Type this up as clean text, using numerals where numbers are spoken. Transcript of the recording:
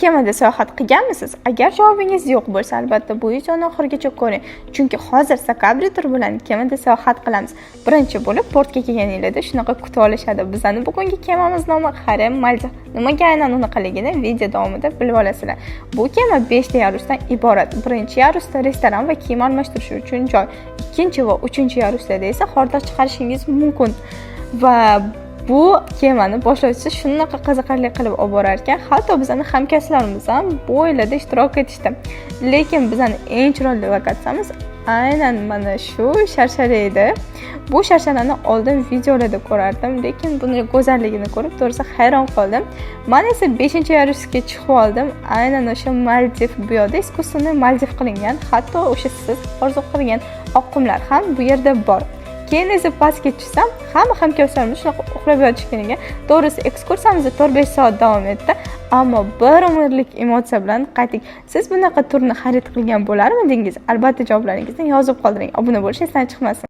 Kemada sayohat qilganmisiz? Agar javobingiz yo'q bo'lsa, albatta bu videoni oxirigacha ko'ring. Chunki hozir Sakabri tur bilan kemada sayohat qilamiz. Birinchi bo'lib portga kelganinglarda shunaqa kutib olishadi. Bizani bugungi kemamiz nomi Harem Maldiv. Nimaga aynan unaqaligini video davomida bilib olasizlar. Bu kema 5 ta yarusdan iborat. Birinchi yarusda restoran va kiyim almashtirish uchun joy. Ikkinchi va uchinchi yaruslarda esa hordiq chiqarishingiz mumkin. Va bu kemani boshlovchisi shunaqa qiziqarli qilib olib borar ekan, hatto bizani hamkasblarimiz ham bu o'yinlarda ishtirok etishdi. Lekin bizani eng chiroyli lokatsiyamiz aynan mana shu sharshara edi. Bu sharsharani oldin videolarda ko'rardim, lekin buni go'zalligini ko'rib, to'g'risi, hayron qoldim. Man esa 5 yarusga chiqib oldim. Aynan o'sha Maldiv, bu yoqda искусственный Maldiv qilingan, hatto o'sha siz orzu qilgan oqimlar ham bu yerda bor. Keyin esa pastga tushsam, hamma hamkasblarimiz shunaqa uxlab yotishgan ekan. To'g'risi, ekskursiyamiz 4-5 soat davom etdi, ammo bir umrlik emotsiya bilan qaytdik. Siz bunaqa turni xarid qilgan bo'larmidingiz? Albatta javoblaringizni yozib qoldiring. Obuna bo'lish esdan chiqmasin.